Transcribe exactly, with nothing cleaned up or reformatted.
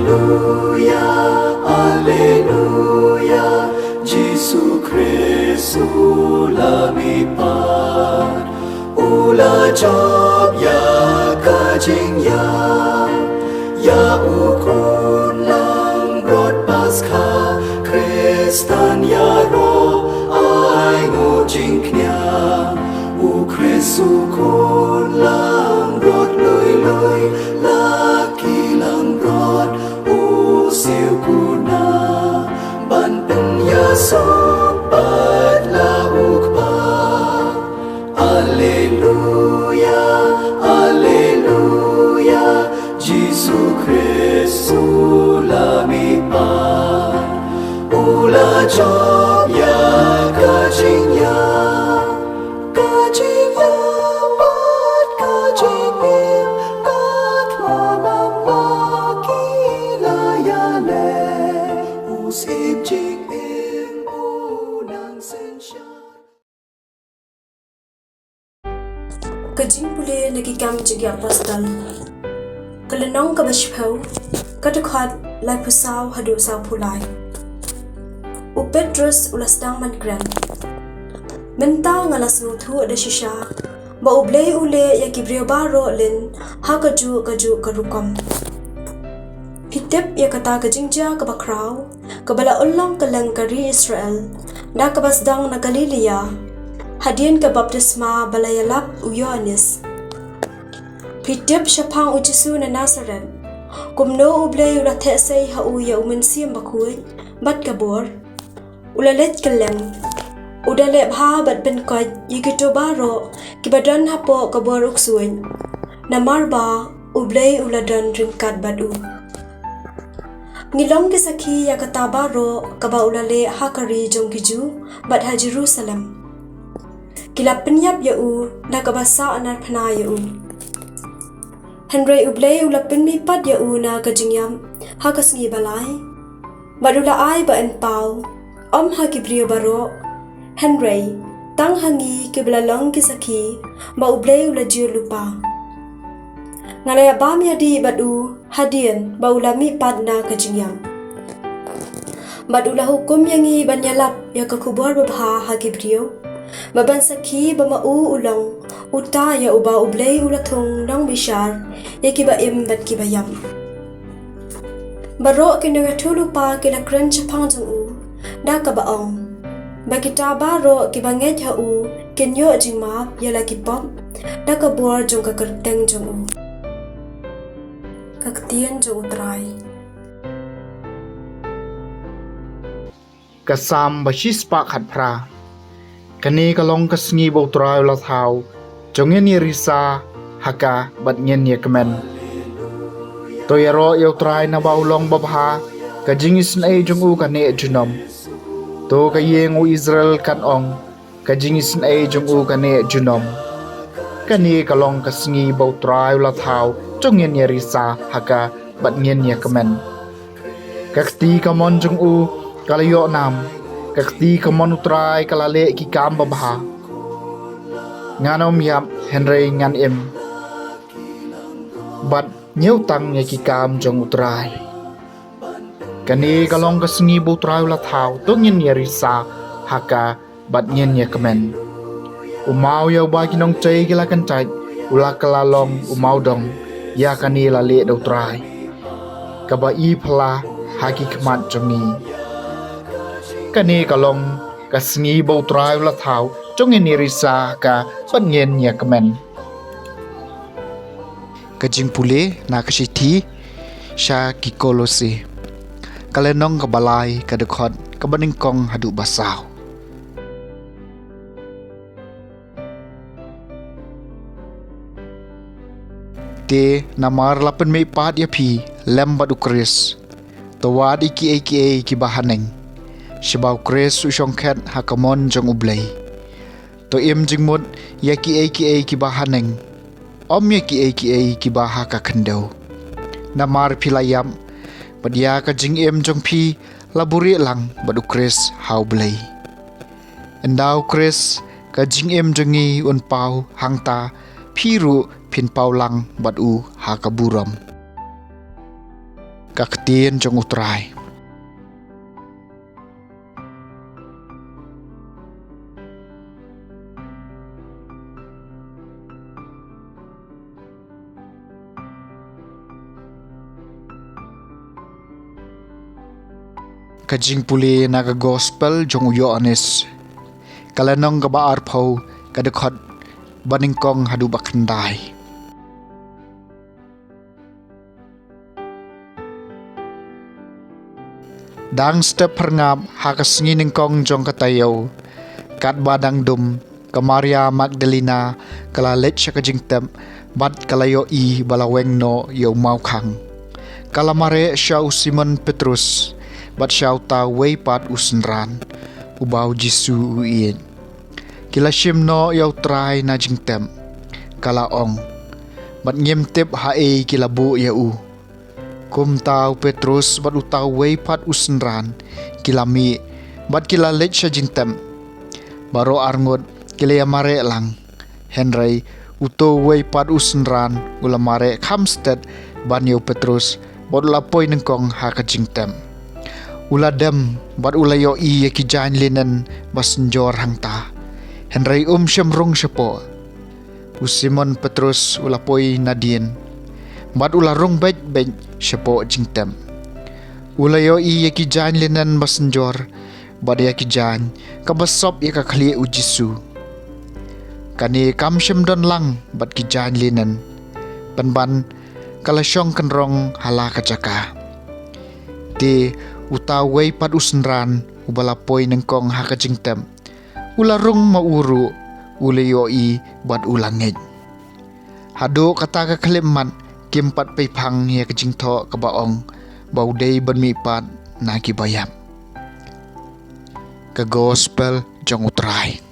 Alleluia, Alleluia, Jisu Khrist u la mihpat, u la jop ïa ka jingïap, ïa u khun langbrot Paskha, Khristan ïaroh ai nguh jingkñia, u Khrist u khun langbrot lui lui, la ki langbrot u siew kuna, ban pynïasoh pat la u Kpa. Alleluia, Alleluia, Jisu Khrist u la mihpat, u la jop ïa ka jingïap, ka jingïap bad ka jingim, katba bang ba ki la ïaleh, u Syiem jingim u nang synshar. Ka jingpule na ki Kam Jong ki Apostol, ka lynnong kaba shiphew, ka dkhot laiphew saw haduh sawphew lai. U Petros u la sdang ban kren: Mynta nga la sngewthuh da shisha ba U Blei u leh ïa ki briew baroh lin ha kajuh kajuh ka rukom. Phi tip ïa kata ka jingjia kaba khraw, kaba la urlong kylleng ka ri Israel, da kaba sdang na Galilaia, hadien ka baptisma ba la ïalap u Ïoannis. Phi tip shaphang u Jisu na Nasareth, kumno U Blei u la theh sei ha u ïa u Mynsiem Bakhuid bad ka bor. U la leit kylleng, u da leh bha bad pynkoit ïa kito baroh kiba don hapoh ka bor u ksuid, namar ba U Blei u la don ryngkat bad u. Ngi long ki sakhi ïa kata baroh kaba u la leh ha ka ri jong ki Jiw bad ha Jerusalem. Ki la pynïap ïa u da kaba sah narphna ïa u. Hynrei U Blei u la pynmihpat ïa u na ka jingïap ha ka sngi ba lai, bad u la ai ba yn paw, ym ha ki briew baroh, hynrei tang ha ngi kiba la long ki sakhi ba U Blei u la jied lypa. Nga la ïabam ïadih bad u hadien ba u la mihpat na ka jingïap, bad u la hukum ïa ngi ban ïalap ïa ka khubor babha ha ki briew, bad ban sakhi ba ma u u long uta ïa uba U Blei u la thung nongbishar ïa kiba im bad kiba ïap. Baroh ki nongïathuhlypa ki la kren shaphang jong u da kaba ong ba kita baroh kiba ngeit ha u kin ïoh jingmap ïa la ki pop da ka bor jong ka kyrteng jong u. Ka Ktien jong U Trai. Ka Salm ba shispah khatphra. Kane ka long ka sngi ba U Trai u la thaw, to ngin ïarisa ha ka bad ngin ïakmen. To ïaroh ïa U Trai naba u long babha, ka jingisynei jong u ka neh junom. To ka ïing u Israel kan ong, ka jingisynei jong u ka neh junom. Kane ka long ka sngi ba U Trai u la thaw, to ngin ïarisa ha ka bad ngin ïakmen. Ka kti kamon jong u ka la ïoh nam, ka kti kamon U Trai ka la leh ki kam babha. Ngan ym ïap hynrei ngan im, bad ñiew tang ïa ki kam jong U Trai. Kane ka long ka sngi ba U Trai u la thaw, to ngin ïarisa ha ka bad ngin ïakmen. U maw ïa uba ki nongtei ki la kyntait, u la kylla long u mawdong, ïa kane la leh da U Trai, kaba i phylla ha ki khmat jong ngi. Kane ka long ka sngi ba U Trai u la thaw, to ngin ïarisa ha ka bad ngin ïakmen. Ka jingpule na ka shithi sha ki Kolose, ka lynnong kaba lai, ka dkhot kaba nyngkong haduh ba saw. Te namar la pynmihpat ïa phi lem bad U Khrist, to wad ïa kiei kiei kiba haneng, shaba U Khrist u shongkhet ha kamon jong U Blei. To im jingmut ïa kiei kiei kiba haneng, ym ïa kiei kiei kiba ha ka khyndew. Namar phi la ïap, bad ïa ka jingim jong phi la buhrieh lang bad U Khrist ha U Blei. Ynda U Khrist ka jingim jong ngi un paw, hangta phi ruh phin paw lang bad u ha ka burom. Ka ktien jong U Trai. Ka jingpule na ka gospel jong u Ïoannis. Ka lynnong kaba arphew, ka dkhot banyngkong haduh bakhyndai. Dang step pyrngap ha ka sngi nyngkong jong ka taïew, katba dang dum, ka Maria Magdalena ka la leit sha ka jingtep, bad ka la ïohi ba la weng noh ïa u mawkhang. Ka la mareh sha u Simon Petrus bad sha uta uwei pat u synran uba u Jisu u ïeit. Ki la shim noh ïa u Trai na jingtep, ka la ong, bad ngim tip haei ki la buh ïa u. Kumta u Petrus bad uta uwei pat u synran ki la mih bad ki la leit sha jingtep. Baroh arngut ki la ïa mareh lang. Hynrei uta uwei pat u synran u la mareh kham stet ban ïa u Petrus bad u la poi nyngkong ha ka jingtep. U la dem bad u la ïohi ïa ki jaiñ linen ba synjor hangta. Hynrei um shym rung shapoh. U Simon Petrus u la poi nadien bad u la rung beit beit shapoh jingtep. U la ïohi ïa ki jaiñ linen ba synjor bad ïa ki jaiñ kaba sop ïa ka khlieh u Jisu. Kane kam shym don lang bad ki jaiñ linen, pynban ka la shong kynrong ha la ka jaka. Te uta uwei pat u synran uba la poi nyngkong ha ka jingtep, u la rung ma u ruh, u la ïohi bad u la ngeit. Haduh kata ka khyllipmat kim pat peiphang ïa ka jingthoh kaba ong ba u dei ban mihpat na kiba ïap. Ka gospel jong u Trai.